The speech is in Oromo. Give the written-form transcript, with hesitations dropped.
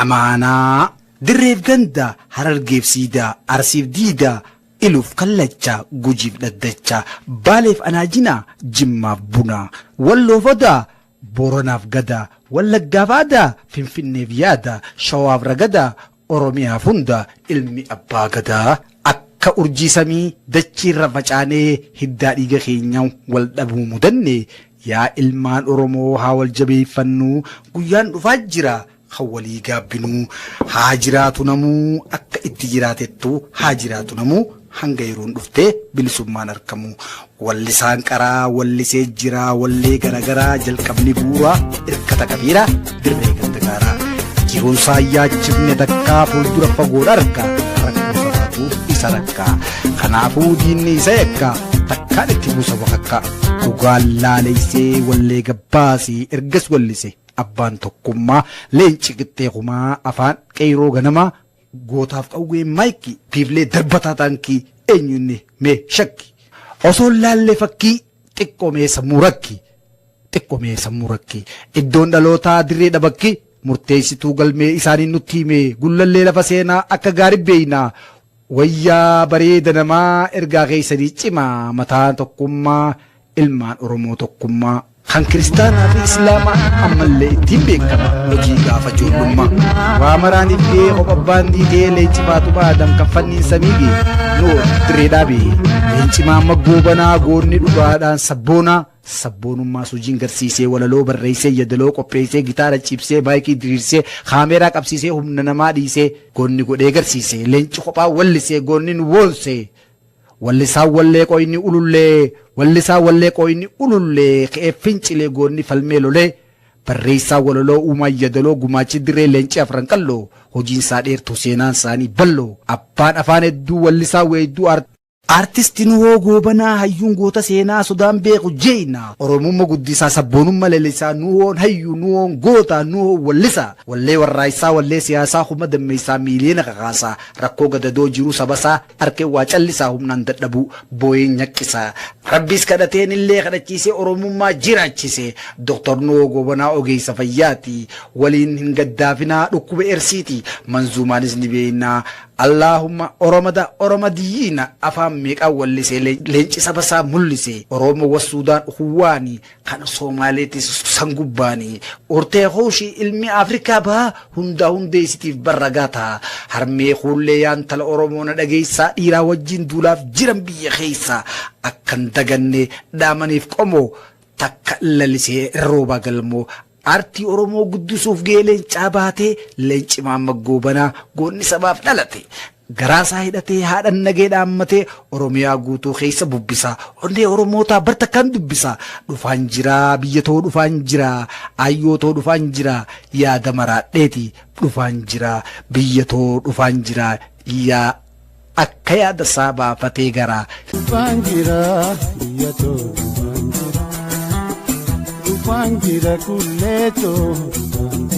Amaanaa dirreef ganda, Harargeef siidaa, Arsiif diidaa, Iluuf kallacha, Gujiif dhaddacha, Baaleef anaajinaa, Jimmaaf bunaa, Walloof odaa, Booranaaf gadaa, Wallaggaaf aadaa, Finfinneef yaada, Shawaaf ragadaa, Oromiyaaf hunda ilmi abbaa gadaa. Akka urjii samii dachiirra facaanee hiddaa dhiiga keenya wal dhabuu mudanne, yaa ilmaan Oromoo haa wal jabeeffannuu, guyyaan dhufaa jira kan walii gaabbinuu. Haa jiraatu namuu akka itti jiraatettu, haa jiraatu namuu hanga yeroon dhuftee bilisummaan argamu. Wallisaan qaraa wallisee jira, wallee garagaraa jalqabni bu'uuraa hirkata qabiira dirree ganda gaaraa. Jiruun isaa yaachifne takkaa fuuldura fagoodha arga, rakkoo sabaatu isa rakka. Kanaafuu diinni isa yakka, takkaan itti buusa bakakka. Dhugaan laaleessee wallee gabbaasee ergas wallise abbaan tokkummaa, leenci qixxee kumaa afaan qeyroo ganamaa, gootaaf qawwee maayikii piiflee darbataa taankii eenyunni mee shakki. Osoo laallee fakkii xiqqoo mee sammuu rakki, xiqqoo mee sammuu rakki. Iddoon dhalootaa dirree dhabakki, murteessituu galmee isaanii nutti hime, gullallee lafa seenaa akka gaarii beeynaa. Wayyaa bareeda namaa ergaa keessanii cimaa, mataan tokkummaa ilmaan Oromoo tokkummaa. Kan kiristaanaa fi islaamaa ammallee ittiin beekama hojii gaafa ijoollummaa. Waa maraan ibbee kophabbaan diitee leenci Faatuma Adam kan fanniin samii gee noo dirree dhaabee. Leenci Maamma Goobanaa goonni dhugaadhaan sabboonaa, sabboonummaa sujiin garsiisee walaloo barreessee yadaloo qopheessee gitaara cibsee maayikii diriirsee kaameeraa qabsiisee humna namaa dhiisee goonni godhee garsiisee leenci kophaa wallisee goonni nu boonsee. Wallisaan wallee qoyni ulullee, wallisaan wallee qoyni ulullee, ka'ee fincilee goonni falmee lolee, barreessaa walaloo uumaa yadaloo gumaachi dirree leenci afran qalloo, hojiin isaa dheertuu seenaan isaanii balloo, abbaan afaan hedduu wallisaa weedduu Artisti Nuhoo Goobanaa hayyuun goota seenaa sodaan beeku jeeyna, Oromummaa guddisaa sabboonummaa lalisaa, Nuhoon hayyuu, Nuhoon goota, Nuhoon wallisaa, wallee warraaysaa, wallee siyaasaa humna dammeessaa miiliyoona kakaasaa, rakkoo gadadoo jiruu sabasaa harkee waa callisaa humnaan dadhabuu booyeen nyaqqisaa. Rabbis kadhateen illee kadhachiisee Oromummaa jiraachise. Dooktar Nuhoo Goobanaa ogeessa fayyaati. Waliin hin gaddaafinaa dhukkuba ersiiti. Manzuumaanis ni beeknaa. Allaahumma Oromada Oromadiyyiina afaan meeqaan wallisee leenci sabasaa mul'ise. Oromoo was Suudaan huwaani kan Soomaaleetis sangubbaani. Hortee hooshii ilmi Afrikaa bahaa hundaa hundeessitiif barra gaata. Harmee kuullee yaantala Oromoo na dhageessaa dhiiraa wajjin duulaaf jiran biyya keessa. Akkan daganne dhaamaniif qomoo takka lalisee rooba galmoo. Aartii Oromoo guddisuuf gahee leencaa baatee leenci Maamma Goobanaa goonni sabaaf dhalate. Garaasaa hidhatee haadhan nagee dhaammatee Oromiyaa guutuu keessa bubbisa. Onnee Oromootaa bartakkaan dubbisa. Dhufaan jiraa biyya too dhufaan jiraa, ayyoo too dhufaan jiraa, yaada maraadheeti dhufaan jiraa, biyya too dhufaan jiraa, yaa akka yaada isaa baafatee garaa. Dhufaan jira biyya too dhufaan jira, dhufaan jira kullee too dhufaan jira.